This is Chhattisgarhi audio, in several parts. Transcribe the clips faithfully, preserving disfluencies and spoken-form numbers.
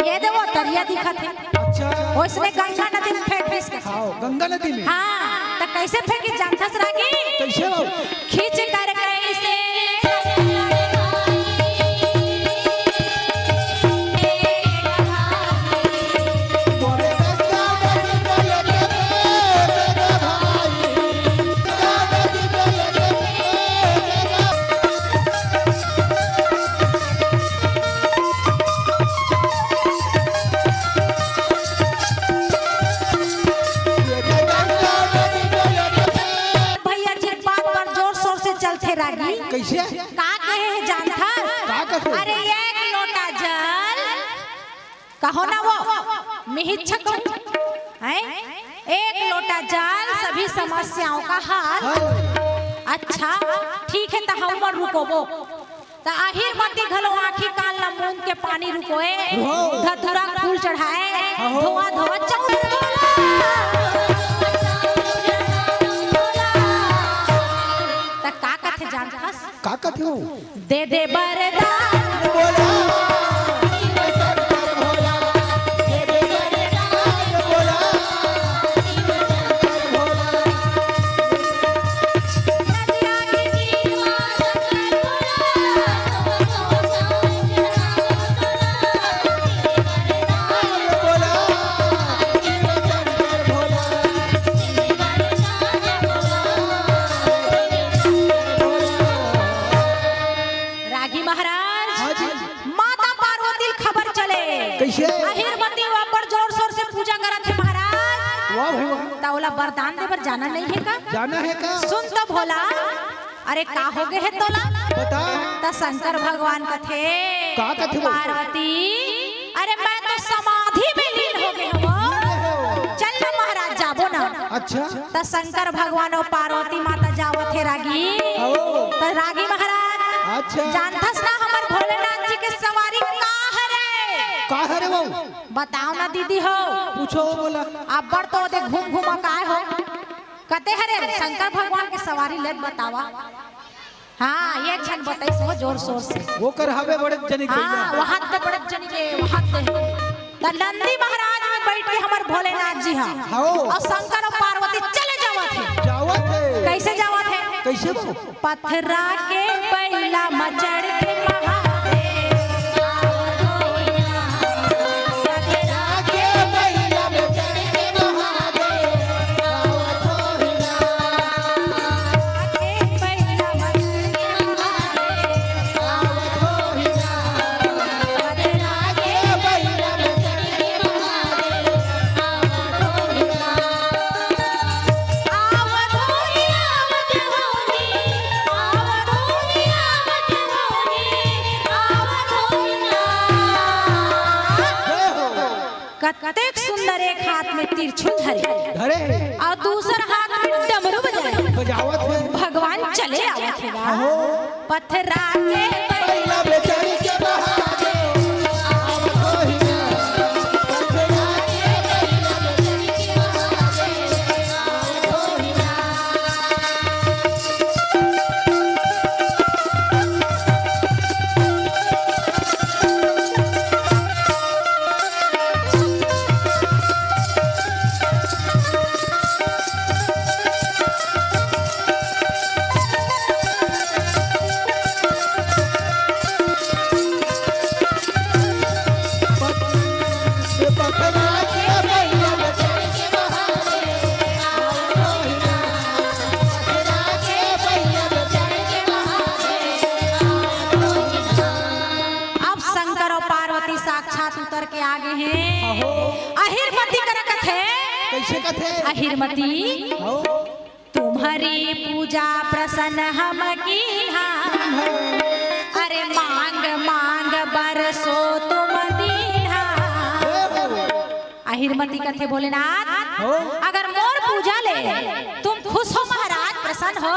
ये दे वो तरिया दिखत हे। अच्छा। ओइसने गंगा नदी में फेंक दिस कथे। हाँ, गंगा नदी में। हाँ, त कइसे फेंकिस जानथस रागी? कइसे हो? खींच कर कइसे भैया जी, बात बर जोर शोर से चलथे रागी। कइसे? का कहे हे जानथस? का कथे? अरे, एक लोटा जल, कहो ना वो, मिहिच्छको, हैं? एक लोटा जल, सभी समस्याओं का हल। हाँ। अच्छा, ठीक हे, त हमन रुकोबो। त अहिरमती घलो आँखी कान ला मूंद के पानी रुकोय, हो। धतूरा फूल चढ़ाय, हो। धोवा धोवा चौर बोला। त का कथे जानथस? का कथे हो? दे दे बरदान। बोला। रागी महाराज, हाँ जी। माता पार्वती ल खबर चले। कइसे? अहिरमती अब्बड़ जोर शोर से पूजा करत हे महाराज। वाह भाई वाह। त ओला वरदान दे बर जाना नइ हे का? जाना हे का? सुन तो भोला, अरे का होगे हे तोला? बता। त शंकर भगवान कथे, का कथे वो? पार्वती, अरे मैं तो समाधि में लीन होगे हवं। चल ना महाराज, जाबो ना। अच्छा। त शंकर भगवान अउ पार्वती माता जावत हे रागी। ओ। त रागी महाराज, अच्छा। जानथस ना हमर भोलेनाथ जी के सवारी का हरे? का हरे वो? बताव ना दीदी हो। पूछो वो बोला। अब्बड़ तो ओदे घूम घूमा काय हो? कते हरे शंकर भगवान के सवारी लेत बतावा। हाँ, एक झन बताइस वो जोर शोर से। ओकर हवे बड़े जनी हाँ, गइया। वहां ते बड़े जनी के, वहां ते। त नंदी महाराज में बइठ के हमर भोलेनाथ जी हा। हाँ। अउ शंकर अउ पार्वती चले जावत हे। जावत हे। कइसे जावत हे? कइसे वो? पथरा के बइला म चढ़ के महादेव। कतेक सुंदर, एक हाथ में तिरछुल धरे धरे हे। अउ दूसर हाथ में डमरू बजाए। बजावत हे। भगवान चले आवत हे गा। अहो। पथरा के बइला में चढ़ के महादेव। अब शंकर अउ पार्वती साक्षात उतर के आ गे हे। अहो। अहिरमती करा कथे। कइसे कथे? अहिरमती। अहो। तुम्हरी पूजा प्रसन्न हम कीन्हा। अरे मांग मांग बरसो तुम दीन्हा। अहिरमती कथे भोलेनाथ, हो। अगर मोर पूजा ले तुम खुश हो महाराज, प्रसन्न हो,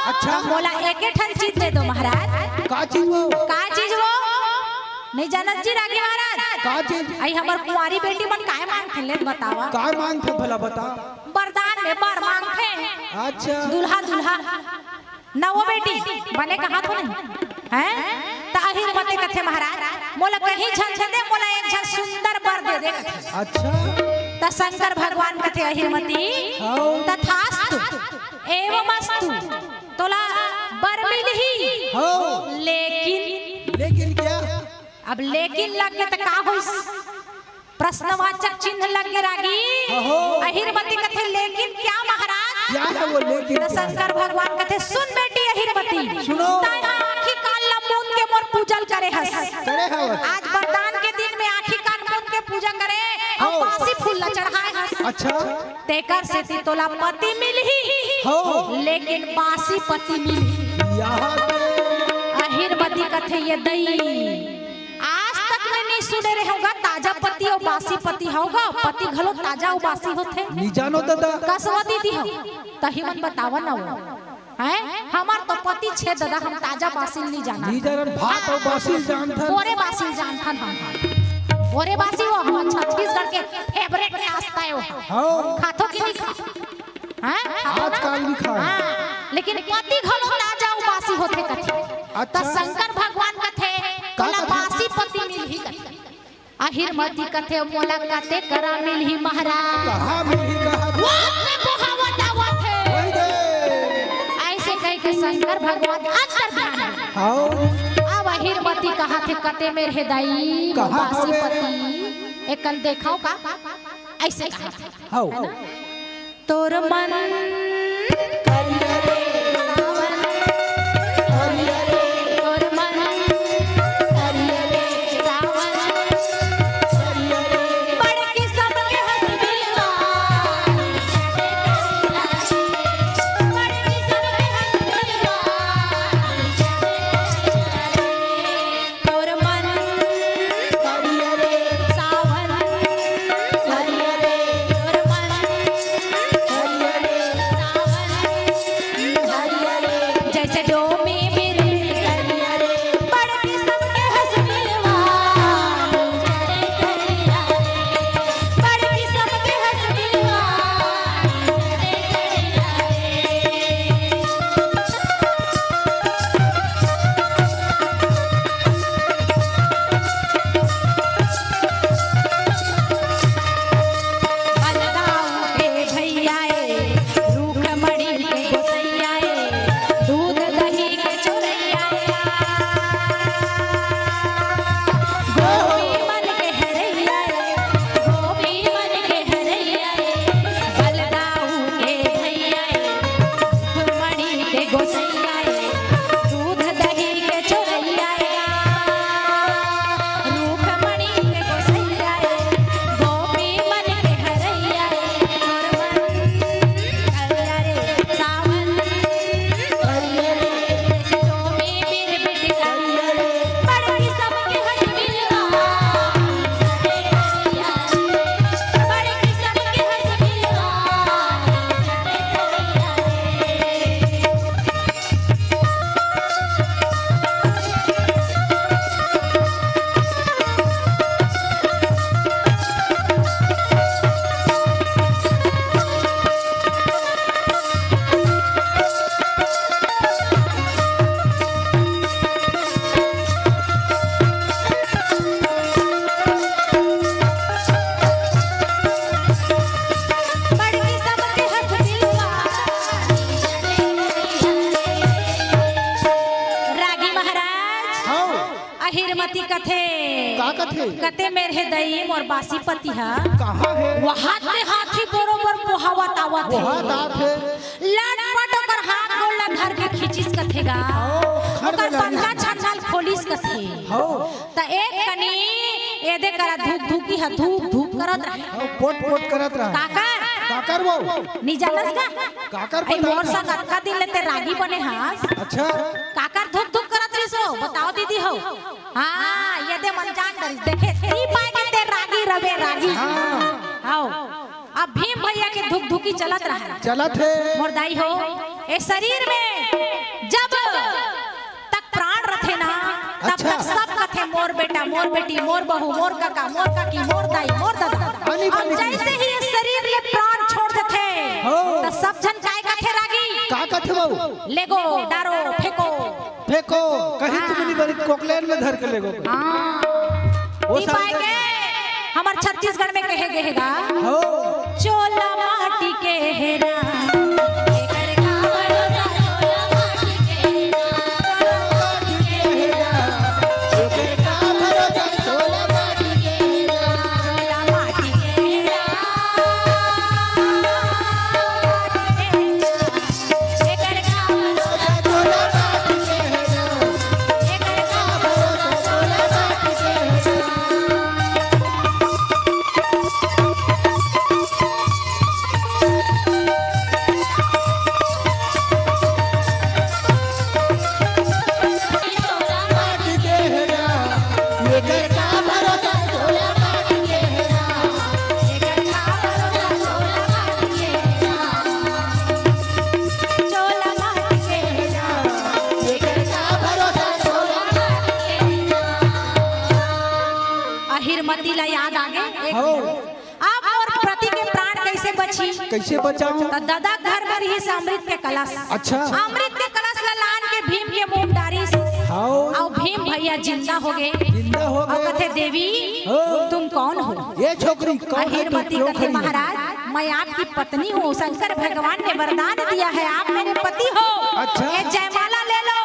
अच्छा। त मोला एके ठन चीज दे दो महाराज। का चीज वो? का चीज वो? नइ जानत जी रागी महाराज? का चीज? अई हमर कुंवारी बेटी मन काय मांगथे, ले बतावा। काय मांगथे भला बता। वरदान में बर मांगथे। अच्छा। दूल्हा, दूल्हा। ना वो बेटी, बने कहा तो नहीं। हैं? त अहिरमती कथे महाराज, मोला कहीं झन दे दे, मोला एक झन सुन अच्छा। त शंकर भगवान कथे, "अहिरमती, हव। तथास्तु, एवमस्तु, तोला बर मिलही, हव। लेकिन।" लेकिन क्या? अब लेकिन लग गे त का होइस? प्रश्नवाचक चिन्ह लग गे रागी। अहो। अहिरमती कथे, "लेकिन क्या महाराज?" क्या है वो लेकिन? त शंकर भगवान कथे, "सुन बेटी अहिरमती, सुनो। तैं हा आँखी कान ला मूंद के मोर पूजा ल करे हस। करे हवस। आज वरदान के दिन में आँखी कान मूंद के पूजा करे अउ हव। बासी फूल ला चढ़ाए हस। अच्छा। तेकर सेती तोला पति मिलही, हव। लेकिन बासी पति मिलही।" यहाँ अहिरमती कथे, "ये दई, आज तक मैं नइ सुने रहेंव गा, ताजा पति अउ बासी पति हव गा, पति घलो ताजा अउ बासी होथे।" नइ जानो दादा। कसवती दी हो, तही मन बतावा ना वो। हैं? हमर तो पति छे दादा, हम ताजा बासी नइ जानन। नइ जानन, भात अउ बासी जानथन। मोरे बासी जानथन हम। मोरे बासी वो हमर छत्तीसगढ़ के favourite नाश्ता हे वो। हाँ। खाथो कि नइ खा? हाँ? आजकल नइ खाय। हाँ, लेकिन पति घलो ताजा अउ बासी होथे कथे। अच्छा। त शंकर भगवान कथे, का "तोला कथे? बासी पति मिलही" कथे। अहिरमती कथे, "मोला कते करा मिलही महाराज?" कहाँ मिलही, कहाँ? वो अपने बोहावत आवत हे। वही दे। अइसे कहिके शंकर भगवान अंतर ध्यान में। हाँ। अब अहिरमती कहथे, "कते मेर हे दाई, कहाँ बासी हवे? पति, एकन देखाव का?" अइसे कहथे। हाँ। है ना? तोर मन करिया रे सावन, करिया रे तोर मन करिया रे सावन, करिया रे बड़की सबके हंस बिलवा, बड़की सबके हंस बिलवा। तोर मन करिया रे सावन, करिया रे तोर मन, करिया रे सावन, करिया रे जैसे डोमी बिरबिट करिया रे, बड़की सबके हंस बिलवा, बड़की सबके हंस बिलवा। बलदाऊ के भैया ए, रूखमणी के गोसैया ए, दूध दही के चोरैया ए, गोपी मन के हरैया ए, गोपी मन के हरैया ए, बलदाऊ के भैया ए, रूखमणी के गोसैया ए, दूध दही के चोरैया ए, रूखमणी के गोसैया ए, गोपी मन के हरैया ए, तोर मन करिया रे सावन, करिया रे जैसे डोमी बिरबिट करिया रे, बड़की सबके हंस बिलवा, बड़की सबके हंस बिलवा। बड़की सबके हंस बिलवा। रागी महाराज, हाँ। अहिरमती कथे। का कथे? कते मेर हे दई, मोर बासी पति ह। कहाँ हे? वहां ते हाथी बरोबर बोहावत आवत हे। बोहावत आवत हे। लटपट ओकर हाथ गोड़ ला धर के खींचिस कथे गा। हाँ, घर ओकर में लगी। पंखा छंगल खोलिस कथे। हाँ। त एक कनी एदे करा धूक धूकी ह धूक धूक करत रहे। हाँ, पोट पोट करत रहे। काकर? काकर वो? नी जानस का? काकर अई बता मोर रहा? संग अतका दिन ले ते रागी बने हस। अच्छा। काकर धूक धूक करत रहिस हो? बताओ दीदी हो। हाँ, एदे मन जान डरिस। देखे, ती पाय के ते रागी रवे, रागी। हाँ। आओ। अब भीम भैया के धुकधुकी चलत रहा। चलत हे। मोर दाई हो, ए शरीर में जब तक प्राण रथे ना, तब अच्छा। तक सब कथे, "मोर बेटा, मोर बेटी, मोर बहू, मोर कका, मोर काकी, मोर दाई, मोर ददा।" बनी, और बनी। जैसे ही ये शरीर ले प्राण छोड़ देथे, हो। त सब झन काय कथे रागी? का कथे बहू? "लेगो, डारो, फेंको।" फेंको, कहीं तुम नहीं बनी, कोकलेन में धर के लेगो। हाँ। वो ती सब पाए के हमर छत्तीसगढ़ में कहे गे हे गा, हो। चोला माटी के हेरा, एकर का भरोसा, चोला माटी के हेरा। चोला माटी के हेरा, चोला माटी के हेरा। अहिरमती ला याद आगे। एक हो। मिनट। अब मोर पति के प्राण कैसे बची? कैसे बचाऊं? त ददा घर में रहिस अमृत के कलश। अच्छा। अमृत के कलश ला लान के भीम के मुंह डारिस। हाओ। अउ भीम भैया जिंदा हो गे। जिंदा हो गे। कथे, "देवी, हो। तुम कौन हो?" ये छोकरी कौन है तू? अहिरमती क्यों कथे, खड़ी है? "महाराज, मैं आपकी पत्नी हूँ। शंकर भगवान ने वरदान दिया है, आप मेरे पति हो। अच्छा। ये जयमाला ले लो,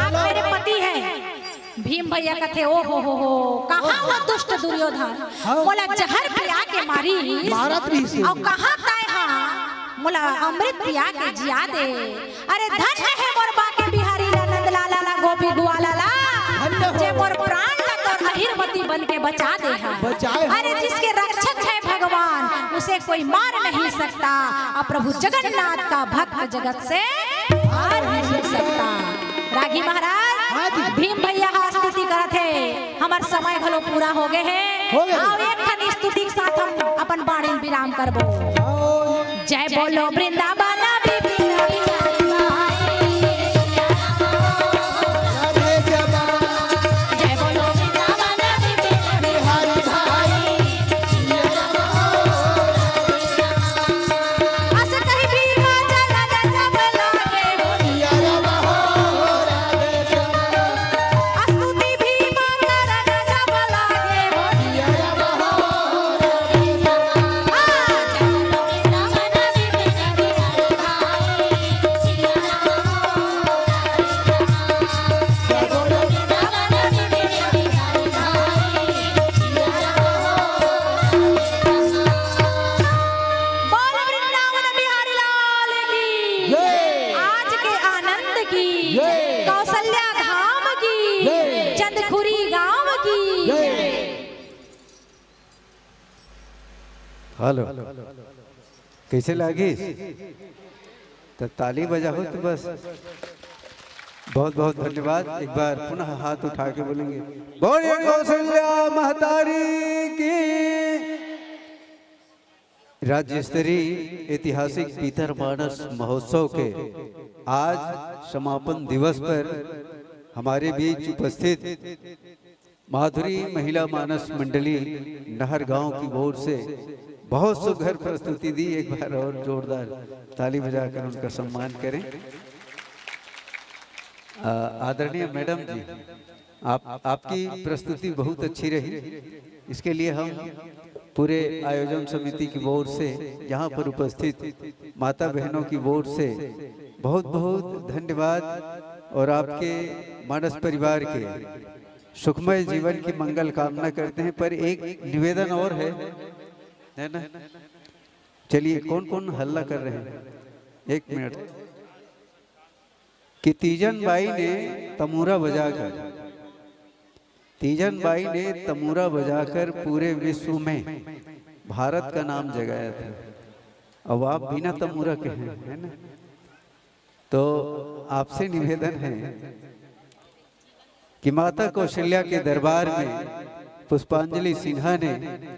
आप मेरे पति हैं।" भीम भैया कथे, "ओ हो हो हो, कहाँ वो दुष्ट दुर्योधन? हाँ। मोला जहर पिया के मारिस। मारत रहिस। अउ कहाँ तैं हा मोला अमृत पिया के जिया दे। अरे धन्य हे मोर बांके बिहारी ला, नंद लाला ला, गोपी ग्वाला ला, धन्य हो। जे मोर प्राण ला तोर अहिरमती बन के बचा दे हा। बचाए हो। अरे जिसके रक्षक है भगवान, उसे कोई मार नहीं सकता, और प्रभु जगन्नाथ का भक्त जगत से हार नहीं सकता।" रागी महाराज, हाँ जी। भीम भैया हा स्तुति करत हे, हमर समय घलो पूरा हो गे हे। हो गे। आओ, एक ठन स्तुति के साथ हम अपन बाणी ल विराम करबो। आओ। जय बोलो वृंदावन बिहारी लाल की। जय बोलो वृंदावन बिहारी लाल की। अस कहि भीमा चलन जब लागे हो। स्तुति भीमा चलन जब लागे हो। बोल वृंदावन बिहारी लाल की। जय। आज के आनंद की। जय। कौशल्या धाम की। जय। चंदखुरी गांव की। जय। हेलो, कैसे लागिस? त ताली बजाहू त बस। बहुत बहुत धन्यवाद। एक बार पुनः हाथ उठा के बोलेंगे, "बोलिए कौशल्या महतारी की।" राज्य स्तरीय ऐतिहासिक पीतरमानस महोत्सव के आज समापन दिवस पर हमारे बीच उपस्थित माधुरी महिला मानस मंडली नहर गांव की ओर से बहुत सुघर प्रस्तुति दी। एक बार और जोरदार ताली बजाकर उनका सम्मान करें। अ, आदरणीय मैडम जी, आप, आपकी प्रस्तुति बहुत अच्छी रही। इसके लिए हम पूरे आयोजन समिति की ओर से यहाँ पर उपस्थित माता बहनों की ओर से बहुत बहुत धन्यवाद और आपके मानस परिवार के सुखमय जीवन की मंगल कामना करते हैं। पर एक निवेदन और है, है ना? चलिए, कौन कौन हल्ला कर रहे हैं? एक मिनट। कि तीजन बाई ने तमूरा बजाकर, तीजन बाई ने तमूरा बजाकर पूरे विश्व में भारत का नाम जगाया था। अब आप बिना तमूरा के हैं, है ना? तो आपसे निवेदन है कि माता कौशल्या के दरबार में पुष्पांजलि सिन्हा ने